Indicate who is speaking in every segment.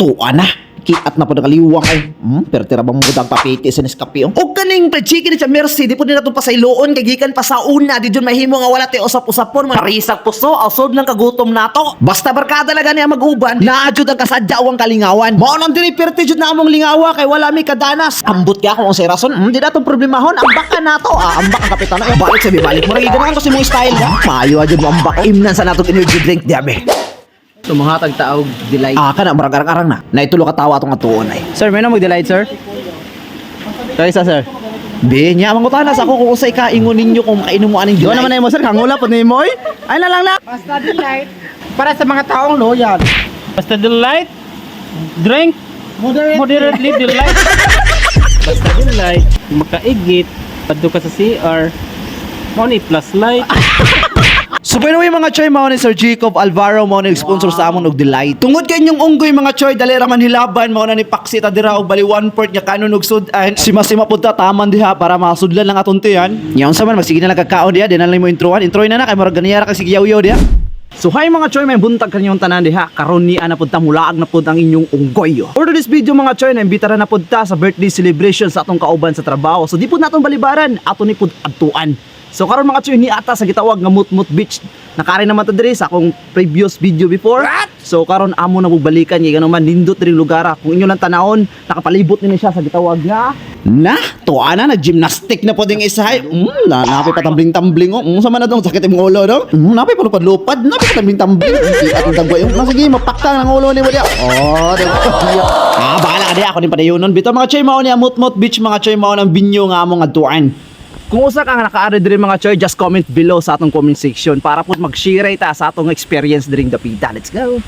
Speaker 1: Tuwa na. Kiat na po nakaliwang ay. Pero tira bang mudang papiti sa Nescafe, oh. Og kaning fried chicken ni Mercy, di po nila itong pasayloon kay gikan pa sa una, di dyan mahimo nga wala ti usap-usapon, mga risag puso, ausod lang kagutom nato. Basta barkada lang gani ang mag-uban, naa jud ang kasadyawang kalingawan. Mao nang diri perti jud na among lingawa kay wala mi kadanas. Ambot kaya kung unsay rason, di natong problemahon, ambak ka nato. Ah, ambak ang kapitano. Eh, balik sa balik mo ganahan ko si mong style ba. Maayo jud mo ambak. Imnan sa natong energy drink diabe.
Speaker 2: So mga tagtaog delight.
Speaker 1: Ah, kana murag arang-arang na. Naitulo ka tawa atong atuon ay.
Speaker 2: Sir, may na mag-delight, sir? Kaya isa, sir.
Speaker 1: Be, nya mangutana sa ako kung usay ka ingon ninyo kung makainom mo aning
Speaker 2: Doon naman na mo, sir. Kangula po ni mo, oy. Ay na lang na.
Speaker 3: Basta delight para sa mga taong loyal.
Speaker 4: Basta delight, drink
Speaker 3: Moderate.
Speaker 4: Moderately delight. Basta delight, makaigit, padto ka sa CR, mo ni plus light.
Speaker 1: So by the way, mga choy, mao ni Sir Jacob Alvaro, mao ni sponsor sa amon og Delight. Tungod kay inyong unggoy, mga choy, dali ra man hilaban, mao na ni paksita dira og bali one port nga kanon og sudan. Sima-sima pud ta taman diha para masudlan lang atong tiyan. Nya unsa man, magsige na lang kagkaon diha, di na lang mo introan. Introy na na kay murag ganiyara kag sige yaw diha.
Speaker 2: So hi mga choy, may buntag kanyong tanan diha. Karon ni ana pud ta mulaag na pud ang inyong unggoy. For this video, mga choy, naimbita ra na pud ta sa birthday celebration sa atong kauban sa trabaho. So di pud natong balibaran, ato ni pud adtuan. So karon, mga choy, ni ata sa gitawag nga Mutmut Beach. Nakari naman ta diri sa akong previous video before. So karon amo na pud balikan kay man nindot diri lugar. Kung inyo lang tanawon, nakapalibot ni siya sa gitawag nga
Speaker 1: Na, tuwa na, nag-gymnastic na po ding isa. Ay, na, napay patambling-tambling. Oh. Sama na dong, sakit imong ulo, no? Napay palupad-lupad, napay patambling-tambling. At ang tagwa yung, sige, mapaktang ang ulo ni mo diya. Oh, diba? Ah, bahala ka diya, ako ni padayonon. Bito mga choy, mao ni Mutmut Beach, mga choy, mao ng binyo nga among adtuan.
Speaker 2: Kung usa ka nga nakaari diri, mga choy, just comment below sa atong comment section para pud mag-share ta sa atong experience diring dapita. Let's go.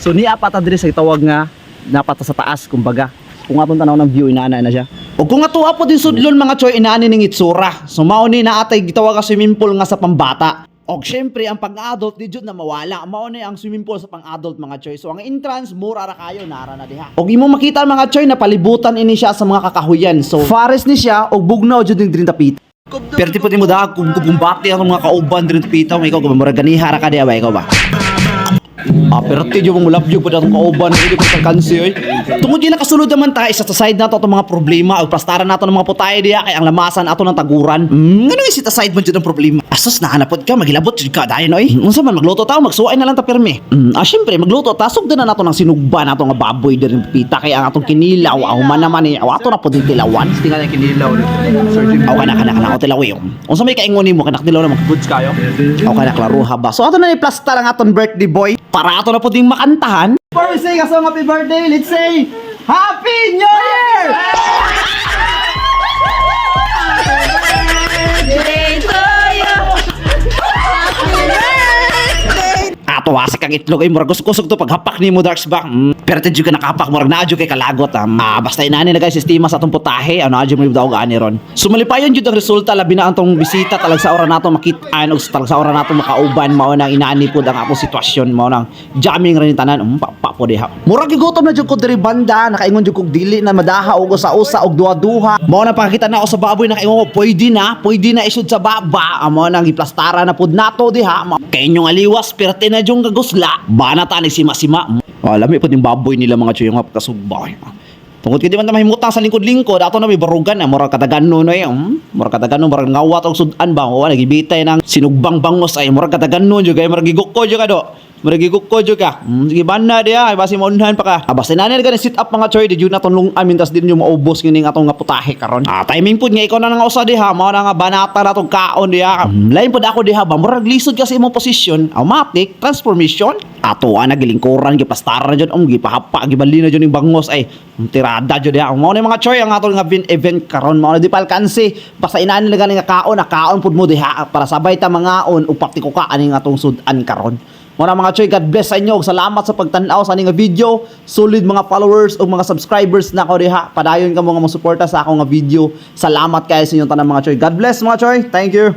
Speaker 2: So niya pa ta diri sa gitawag nga napata sa taas kumbaga. Kung atong tanaw ng view, inaana na siya.
Speaker 1: O kung atuwa po din sudlon, mga choy, inaani ning itsura. So mao ni naatay gitawag ka swimming pool nga sa pambata. Og syempre ang pang-adult di jud na mawala. Mao ni ang swimming pool sa pang-adult, mga choy. So ang entrance mura ra kayo, nara na diha. Og imo makita, mga choy, na palibutan ini siya sa mga kakahuyan. So forest ni siya og bugnaw jud ning diri tapita. Pero tipo mo da kung kumbate ang mga kauban diri tapita, ikaw ka ba murag ganiha ra ka diha ba, ikaw ba? Ah, pero ti mong mulabyo pa atong kauban, hindi pa kang kansi oy. Tungod yun nakasulod naman ta isa sa side nato atong mga problema og plastaran nato ng mga putay diha kay ang lamasan ato ng taguran. Ngano sit aside man jud ang problema? Asos na hanapod ka magilabot jud ka dayon oy. Unsa man, magluto ta, magsuway na lang ta pirmi. Ah, syempre magluto ta, sugdan na nato ng sinugba nato nga baboy diri pita kay ang atong kinilaw aw man naman ni aw ato na pud tilawan.
Speaker 2: Tingnan ang kinilaw ni Sir Jim.
Speaker 1: Aw kana kana kana ako tilaw yung. Unsa may kaingon nimo kanak tilaw naman?
Speaker 2: Goods kayo.
Speaker 1: Aw kana klaruha ba? So ato na ni plasta lang aton birthday boy para ato na pud ding makantahan.
Speaker 2: Before we say a song happy birthday, let's say Happy New Year!
Speaker 1: Ato wasik ang itlog ay murag kusog to paghapak nimo darks ba. Pero tidyo ka nakapak murag naa jud kay kalagot ah. Ah, basta inani na guys sistema sa atong putahe ano adyo mo daw ani ron. Sumalipayon jud ang resulta labi na antong bisita talag sa ora nato makit-an og talag sa ora nato makauban mao nang inaani pud ang akong sitwasyon mao nang jamming ra ni tanan pa, pa po diha. Murag gigutom na jud ko diri banda nakaingon jud kog dili na madaha og usa-usa og duha-duha. Mao na pakita na ako sa baboy nakaingon ko pwede na isud sa baba. Ah, mao nang giplastara na pud nato diha. Kay inyong aliwas pirte na jung kagusla. Bana ta ni sima-sima. Ah, lami pud yung baboy nila, mga chuy nga pagkasugba. Tungod kay di man ta mahimutang sa lingkod-lingkod, ato na may barugan na murag katagan no eh. Murag katagan murag ngawat og sudan ba o nagibitay ng sinugbang bangos ay murag katagan jud kay murag gigukko jud ka do. Murag gigukko jud ka. Sige bana diha, ay basi maunhan pa ka. Ah, basta na ni sit up, mga choy, di jud na tunlungan mintas din yung maubos kining atong nga putahe karon. Ah, timing pud nga ikaw na nga usa diha, mao na nga banata na tong kaon diha. Lain pud ako diha ba, murag lisod kasi imong posisyon, automatic transformation. Ato ana gilingkuran giplastara jud gipahapa gibali na jud ning bangos ay tirada jud diha. Mao ni mga choy ang atong nga event karon mao na di palkansi. Basta inani na gani nga kaon, na kaon pud mo diha para sabay ta mangaon ug praktiko ka aning atong sudan karon. Mao na mga choy, God bless sa inyo. Ug salamat sa pagtan-aw sa aning nga video. Solid mga followers ug mga subscribers na ko diha. Padayon ka mo nga mosuporta sa akong nga video. Salamat kayo sa inyong tanan, mga choy. God bless, mga choy. Thank you.